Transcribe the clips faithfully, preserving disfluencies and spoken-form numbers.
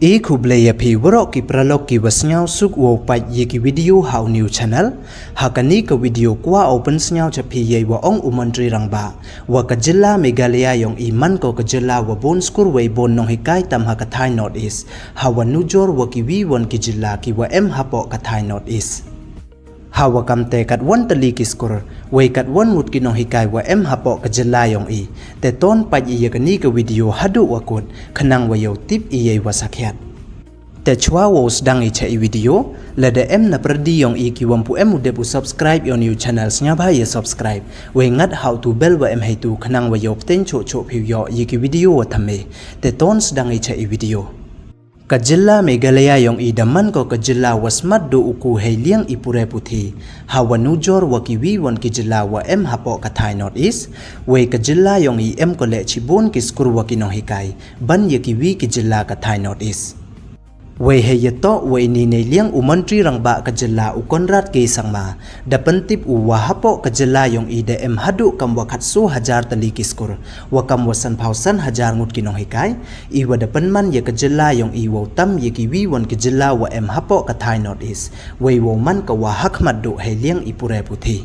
I khublei ya phi waroh ki paralok ki wa sniawsuk wow pait ya ki video ha u new channel. Ha kani ka video kwah u pynsniaw cha phi yei wa ong u Montri Rangbah wa ka jylla Meghalaya yong i man ko ka jylla wa bun skur wei bun nonghikai tam ha ka thaiñ North East, ha wa nujor wa ki wi won ki jylla ki wa em hapoh ka thaiñ North East. Ha wa kam te katwon tylli ki skur, wei katwon ngut ki nonghikai wa em hapoh ka jylla yong i. Te ton pait i ya kani ka video haduh wa kut, khnang wa yow tip i yei wa sakhiat. Te chwa wow sdang i cha i video, lada em na pyrdi yong i ki wam pu em u dep u subscribe ya u new channel, sniawbha ya subscribe, wei ngat ha u tu bell wa em heitu khnang wa yow pteng choh choh phi u yoh ya ki video wa thymme. Te ton sdang i cha i video. Ka jylla Meghalaya yong i da man ko ka jylla wa smat duh u ku hei liang i pure puthi, ha wa nujor wa ki wi won ki jylla wa em hapoh ka thaiñ North East. Wei ka jylla yong i em ko leh chibun ki skur wa ki nonghikai ban ya ki wi ki jylla ka thaiñ North East. Wei hei ya toh wa ini nei liang u Montri Rangbah ka jylla u Conrad K Sangma da pyntip u wa hapoh ka jylla yong i da em haduh kam wa khatsaw hajar tylli ki skur, wa kam wa sanphaw san hajar ngut ki nonghikai, i wa da pynman ya ka jylla yong i wow tam ya ki wi won ki jylla wa em hapoh ka thaiñ North East, wei wow man ka wa hakhmat duh hei liang i pure puthi.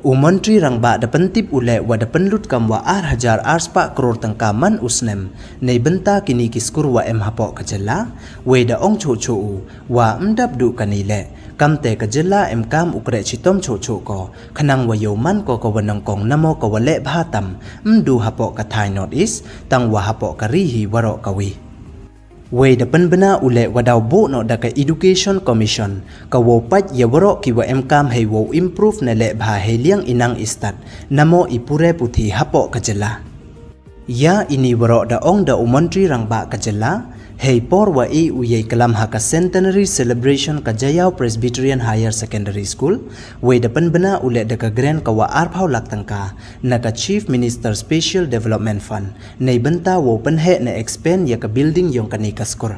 U Montri Rangbah da pyntip u leh wa da pynlut kam wa ar hajar ar spah kror tyngka man u snem, nei bynta kini ki skur wa em hapoh ka jylla. Wei da ong choh choh u wa ym dap duh kani leh, kam te ka jylla em kam u kreh chitom choh choh ko, khnang wa yow man ko ka wa nyngkong namo ka wa leh bha tam, ym du hapoh ka thaiñ North East, tang wa hapoh ka ri hi waroh ka wi. Wei da pynbna u leh wa daw buh noh da ka Education Commission, ka wow pait ya waroh ki wa em kam hei wow improve ne leh bha hei liang i nang i stad, namo i pure puthi hapoh ka jylla. Ya ini waroh da ong da u Montri Rangbah ka jylla, hei por wa i u yei klam ha ka Centenary Celebration ka Jaïaw Presbyterian Higher Secondary School, wei da pynbna u leh da ka grant ka wa arphaw lak tyngka na ka Chief Minister Special Development Fund, nei bynta wow pynheh ne expand ya ka building yong kani ka skur.